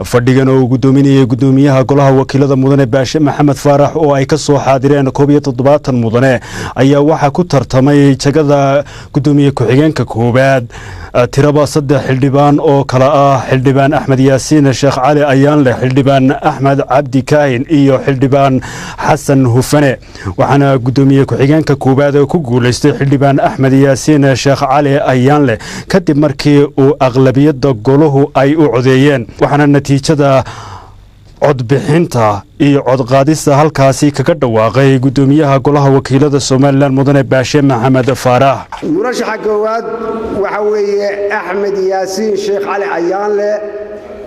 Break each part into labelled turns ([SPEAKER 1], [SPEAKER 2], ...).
[SPEAKER 1] Fadhigan oo uu gudoominayay gudoomiyaha golaha wakiilada mudane Baashe Maxamed Faarax oo ay ka soo xaadireen 71 mudane ayaa waxaa ku tartamay jagada gudoomiye ku-xigeenka koowaad tiraba 3 xildhibaan oo kala ah xildhibaan Axmed Yaasiin Sheekh Cali Ayaanle, xildhibaan Axmed Cabdi Kaahin iyo xildhibaan Xasan Hufane. Waxaana gudoomiye ku-xigeenka koowaad ku guuleystay xildhibaan Axmed Yaasiin Sheekh Cali Ayaanle kadib markii uu aqlabiyadda goluhu ay u codeeyeen. Waxaana natiijada codbixinta iyo codqaadista halkaasi kaga dhawaaqay gudoomiyaha golaha wakiilada Somaliland mudane Baashe Maxamed Faarax.
[SPEAKER 2] Murashaxa koowaad waxa weeye Axmed Yaasiin Sheekh Cali Ayaanle.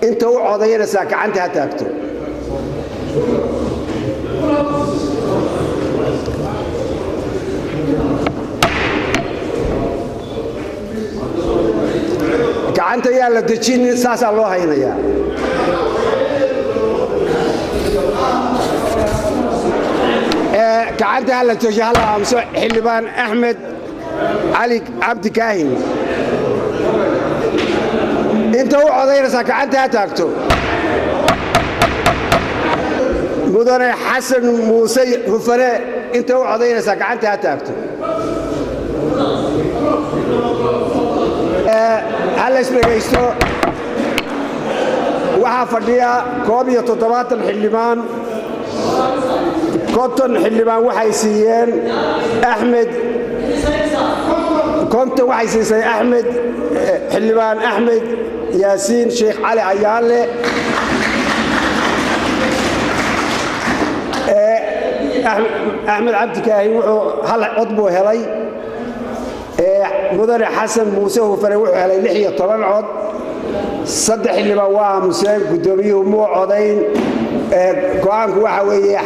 [SPEAKER 2] Inta u codaynaysaa gacanta ha taagto. Gacanta yaa la dejinin, saasaa loo haynayaa. Gacanta ha la dejiyo, ha la aamuso. Xildhibaan Axmed Cali Cabdi Kaahin, inta u codaynaysaa gacanta ha taagto. Mudane Xasan Muuse Hufane, inta u codaynaysaa gacanta ha taagto. Ha la isdhegaysto. Waxaa fadhiya 71 xildhibaan. 50 xildhibaan waxay siiyeen Axmed, 50 waxay siisay Axmed, xildhibaan Axmed Yaasiin Sheekh Cali Ayaanle. Axmed Cabdi Kaahin wuxuu hal cod buu helay. Mudane Xasan Muuse Hufane wuxuu helay 16 cod. 3 xildhibaan waa aamuseen, guddoomiyuhu muu codayn. Go'aanku waxa weeye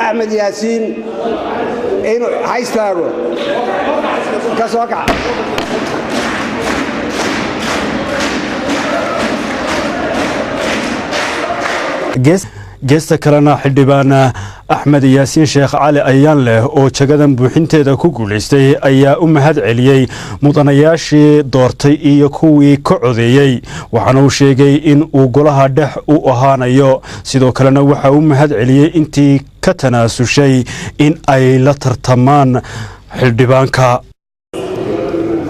[SPEAKER 2] Axmed Yaasiin inuu haystaago ka soo kaca.
[SPEAKER 1] Geesta kalena xildhibaan Axmed Yaasiin Sheekh Cali Ayaanleh oo jagadan buuxinteeda ku guulaystay ayaa u mahad celiyey mudanayaashii doortay iyo kuwii ka codeeyey, waxaana uu sheegay in uu golaha dhex u ahaanayo. Sidoo kalena waxa uu mahad celiyey intii ka tanaasushay in ay la tartamaan xildhibaanka.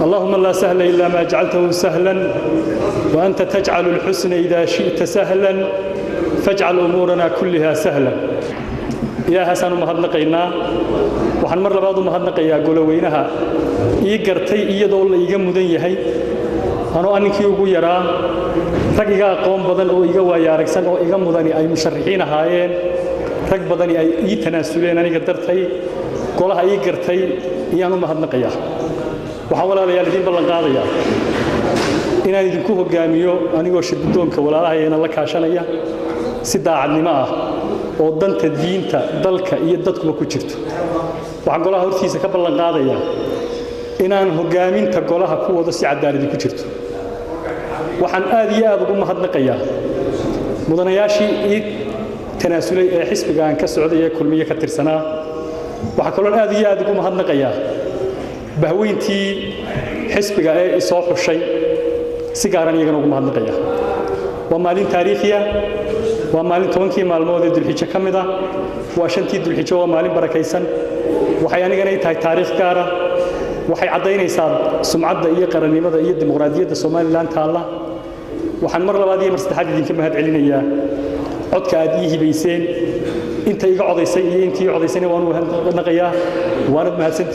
[SPEAKER 3] اللهم لا سهل إلا ما جعلته سهلا وأنت تجعل الحسن إذا شئت سهلا فاجعل أمورنا كلها سهلا. Ilaahaasaan u mahadnaqaynaa. Waxaan mar labaad u mahadnaqayaa goloweynaha ii gartay iyadoo la iiga mudan yahay, anoo anninkii ugu yaraa, rag iga aqoon badan oo iga waaya aragsan oo iga mudani ay musharaxiin ahaayeen, rag badani ay ii tanaasuleen aniga dartay. Golaha ii gartay iyaan u mahadnaqayaa. Waxaan walaalayaal idiin ballan qaadayaa inaan idinku hoggaamiyo anigoo shirguddoonka walaalahayana la kaashanaya si daacadnimo ah oo danta diinta, dalka iyo dadkuba ku jirto. Waxaan golaha hortiisa ka ballan qaadayaa inaan hoggaaminta golaha ku wado si cadaaladi ku jirto. Waxaan aad iyo aad ugu mahadnaqayaa mudanayaashii ii tanaasulay ee xisbiga aan ka socday ee Kulmiye ka tirsanaa. Waxaan kaloon aad iyo aad ugu mahadnaqayaa bahweyntii xisbiga ee isoo xushay, si gaaran iyagana ugu mahadnaqayaa. Waa maalin taariikhiya, waa maalin 10kii maalmood ee Dulxijo ka mid ah, waa 5tii Dulxijo, waa maalin barakaysan. Waxay anigana ay tahay taariikh gaara. Waxay caddaynaysaa sumcadda iyo qarannimada iyo dimuqraadiyadda Somaliland taalla. Waxaan mar labaad iyo mar saddexaad idinka mahad celinayaa codka aad ii hibayseen. Inta iga codaysay iyo intii ii codaysayna waan u mahadnaqayaa. Waanad mahadsantihiin.